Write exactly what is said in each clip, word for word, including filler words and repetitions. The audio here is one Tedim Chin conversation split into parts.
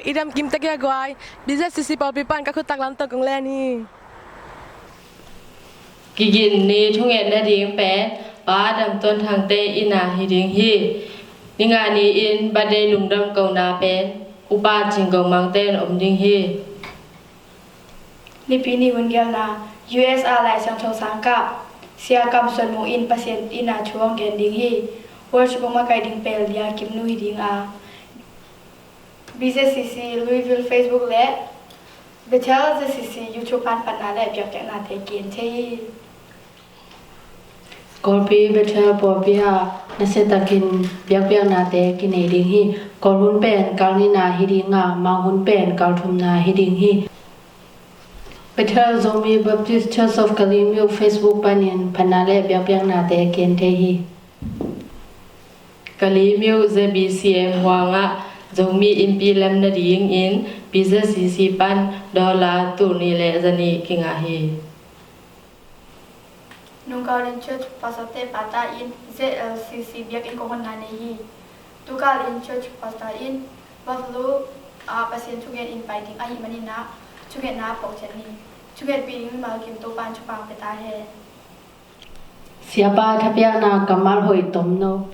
I dam kim tek hi a guai. BZCC pawlpi pan ka khut taklam tawh kong len hi. Kigin ni thungen nading pen Pa Dam Tuan Thangte inn ah hi ding hi. Ni nga ni-in birthday lungdam kohna pen Upa Cing Go Mangte in om ding hi. Nipi ni hun gelna, U S A Lai Siangtho sangkah Sia Kam Suan Mung in Pasian inn ah thu hong gen ding hi. Worship hong makaih ding pen Lia Kim Nu hi ding a, BZCC Louisville Facebook le Bethel ZCC YouTube pan phatna le biakpiaknate ki-en thei hi. Kawlpi Bethel pawlpi ah nasiatakin biakpiaknate kinei ding hi. Kawl hun pen kal nihna hi ding a, Mang hun pen kal thumna hi ding hi. Bethel Zomi Baptist Church of Kalimyo Facebook panin phatna le biakpiaknate ki-en thei hi. Kalimyo ZBCM huangah Zomi innpi lem nadingin BZCC pan dollar tul nih le zanih kingah hi. Nungkal in church pastor te pata in ZLCC biakinn kong honna nei hi. Tukal in church pastor in Buffalo ah Pasian thungen in pai ding ahih manin ah thungetna phawk ciat ni. Thungetpih ding mimal kim Topa'n thupha pia ta hen. Siapa thapiakna kammal hoih tomno.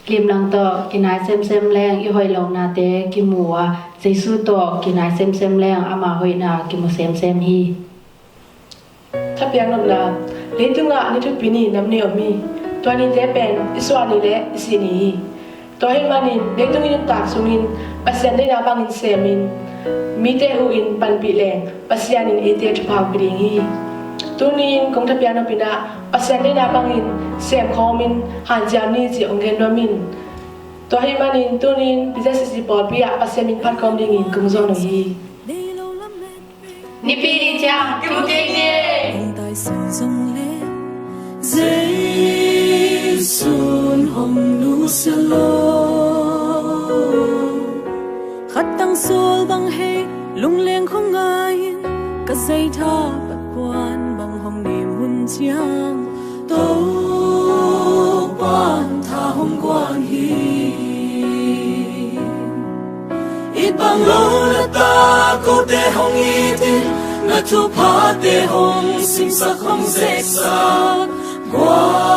Limlang tawh kinai semsem leng i hoih lohnate kimu a, Jesu tawh kinai semsem leng ama hoihna kimu semsem hi. Thapiak nopna. Leitungah ni thupi ni nam ni om hi. Tua nite pen i suah ni le i sih ni hi. Tua ahih manin leitung i nuntak sungin Pasian deihna bangin semin, mite huhin panpih leng Pasian in eite thupha pia ding hi. Tuni-in kong thapiak nop in ah Pasian deihna bangin semkhawmin hanciam ni cih hong gen nuam ing. Tua ahih manin tuni-in BZCC pawlpi ah Pasian min phat khawm dingin kong zawn uh hi. Nipi ni ciang kimu kik ni. Hong tai sun zong le Jesu'n hong nusia lo. Khat tang sual bang hei lungleng khong ngai in, ka zeitha pakkuan bang hong nim hun ciang Topa'n tha hong guan hi. It bang lo na ta kote hong it in, na thuphate hong simsak hong zeksak, gualzawhna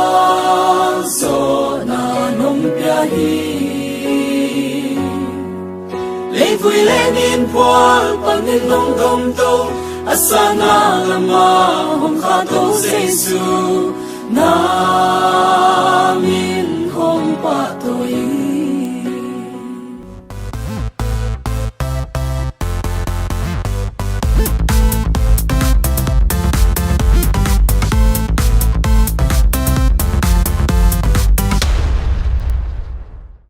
nong pia hi. Leivui le nin phual panin nong domto, a sana lama hong khahto Jesu, na min